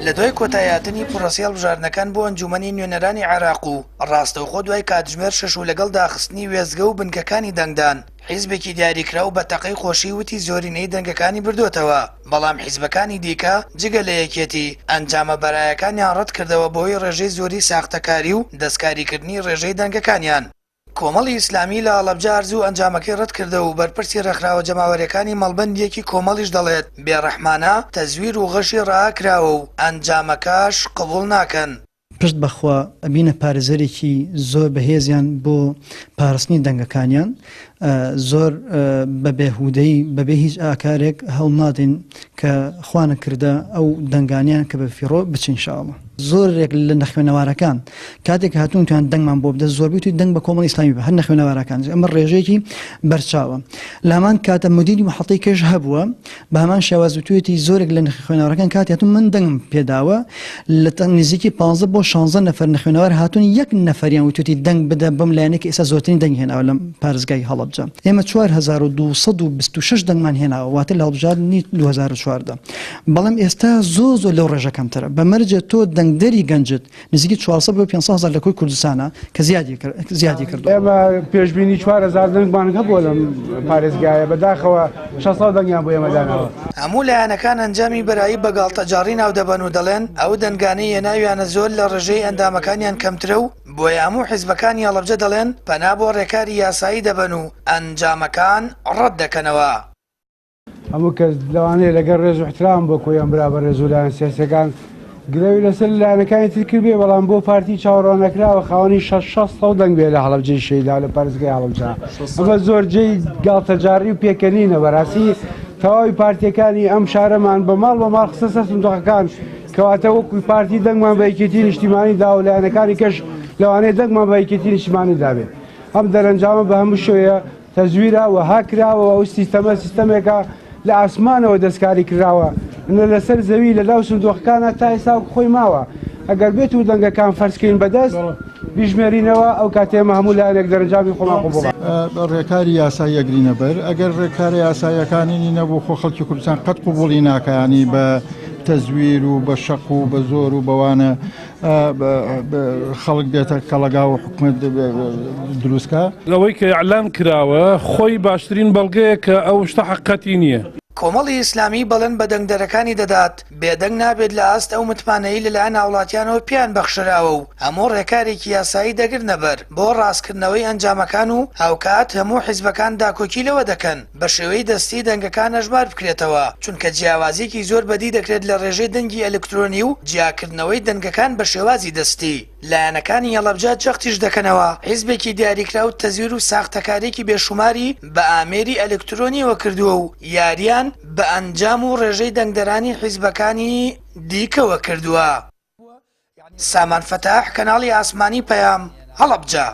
لە دوای کۆتاییهاتنی پرۆسەی هەڵبژاردنەکان بۆ ئەنجوومەنی نوێنەرانی عێراق و ڕاستەوخۆ دوای کاتژمێر شەش و لەگەڵ داخستنی وێستگە و بنکەکانی دەنگدان، حیزبێکی دیاریکراو بە تەقەی خۆشی وتی زۆرینەی دەنگەکانی بردۆتەوە، بەڵام حیزبەکانی دیکە جگە لە یەکێتی، ئەنجامە بەرایەکانیان ڕەتکردەوە بەهۆی ڕێژەی زۆری ساختەکاری و دەستکاریکردنی ڕێژەی دەنگەکانیان. کۆمەڵی ئیسلامی لە هەڵەبجە ئارزوو ئەنجامەکەی ڕەتکردەوە و بەرپرسی ڕێکخراوە جەماوەریەکانی مەڵبەندیەکی کۆمەڵیش دەڵێت، بێڕەحمانە تەزویر و غەشی ڕەها کراوە و ئەنجامەکەش قبوڵ ناکەن. پشت بەخوا ئەبینە پارێزەرێکی زۆر بەهێزیان بۆ پارستنی دەنگەکانیان زۆر بە بێهودەی بەبێ هیچ ئاکارێک هەوڵ نادەین کە خوانە کردە ئەو دەنگانیان کە بە فیڕۆ بچین شاءاللە. زۆرێک لە نەخوێنەوارەکان کاتێک هاتوون تویان دەنگمان بۆ بدە زۆربەی توی دەنگ بە کۆمەڵی ئیسلامی بە هەر نەخوێنەوارەکان ئەمە ڕێژەیەکی بەرچاوە لامان کاتە مدیری محەتەی کەش هەبووە بە هەمان شێواز وتوێتی زۆرێک لە نەخوێنەوارەکان کاتی هاتوون من دەنگم پێداوە لە نزیکی 15 بۆ 16 نەفەر نەخوێنەوار هاتوون یەک نەفەریان وتوێتی دەنگ بدە بەم لایەنێک ئێستا زۆرترین دەنگ هێناوە لەم پارێزگای هەڵەبجە ئێمە 4226 دەنگمان هێناوە واتە لە هەڵبژاردنی 2014 بەڵام ئێستا زۆر زۆر لەو ڕێژە کەمترە بە مەرجە تۆ دەنگدەری گەنجت نزیکی 400 بۆ 500 هەزار لە کۆی کوردستانە کە زیادی کرد زیادی کردووە. ئێمە پێشبینی 4000 دەنگمان هەبووە لەم پارێزگایە، بەداخەوە 600 دەنگیان بۆ ئێمە داناوە. هەموو لایەنەکان ئەنجامی بەرایی بە گاڵتەجاڕی ناودەبەن و دەڵێن ئەو دەنگانەی هێناویانە زۆر لە ڕێژەی ئەندامەکانیان کەمترە و بۆیە هەموو حیزبەکانی هەڵەبجە دەڵێن پەنا بۆ ڕێکاری یاسایی دەبەن و ئەنجامەکان ڕەت دەکەنەوە. هەموو کەس لەوانەیە لەگەڵ ڕێز و احترام بۆ کۆی ئەم برا بەڕێز و لایەن سیاسیەکان گرەوی لەسەر لایەنەکانی تر کردبێ بەڵام بۆ پارتی چاوەڕوان نەکراوە خاوەنی 600 دەنگ بێ لە هەڵەبجەی شەیدا لە پارێزگای هەڵەبجە ئەمە زۆر جێی گاڵتەجاڕی و پێکەنینە بەڕاستی تەواوی پارتیەکانی ئەم شارەمان بە ماڵ بە ماڵ خستە سەر سندوقەکان کەواتە وەکو پارتی دەنگمان بە یەکێتی نیشتیمانی دا و لایەنەکانی کەش لەوانەیە دەنگمان بە یەکێتی نیشتیمانی دابێ ئەم دەرەنجامە بە هەموو شێوەیە تەزویرە و هاککراوە و ئەو سیستەمە سیستەمێکە لە ئاسمانەوە دەستکاری کراوە نە لەسەر زەوی لە ناو سندوقەکانە تا ئێستا وەک خۆی ماوە ئەگەر بێت و دەنگەکان فەرزکەین بەدەست بیژمێرینەوە ئەو کاتێ ئێمە هەموو لایەنێک دەرەنجامی خۆمان قبوڵە. ڕێکاری یاسایی ئەگرینە بەر ئەگەر ڕێکارە یاساییەکانی نەبوو خۆ خەڵکی کوردستان قەت قبوڵی ناکا یانی بە تەزویر و بە شەق و بە زۆر و بەوانە خەڵک بێتە کەڵەگا و حکومەت دروستکا. ئەوەی کە ئیعلان کراوە خۆی باشترین بەڵگەیە کە ئەو شتە حەقیقەتی نییە. کۆمەڵی ئیسلامی بەڵێن بە دەنگدەرەکانی دەدات، بێدەنگ نابێت لە ئاست ئەو متمانەی لەلایەن هاوڵاتیانەوە پێیان بەخشراوە و هەموو ڕێکارێکی یاسایی دەگرنەبەر بۆ ڕاستکردنەوەی ئەنجامەکان و هاوکات هەموو حیزبەکان داکۆکی لەوە دەکەن بە شێوەی دەستی دەنگەکان ئەژمار بکرێتەوە، چونکە جیاوازییەکی زۆر بەدی دەکرێت لە ڕێژەی دەنگی ئەلکترۆنی و جیاکردنەوەی دەنگەکان بە شێوازی دەستی. لایەنەکانی هەڵەبجە جەختیش دەکەنەوە، حیزبێکی دیاریکراو تەزویر و ساختەکارییەکی بێشوماری بە ئامێری ئەلکترۆنییەوە کردووە و یارییان بە ئەنجام و ڕێژەی دەنگدەرانی حیزبەکانی دیکەوە کردووە. سامان فەتاح، کەناڵی ئاسمانی پەیام، هەڵەبجە.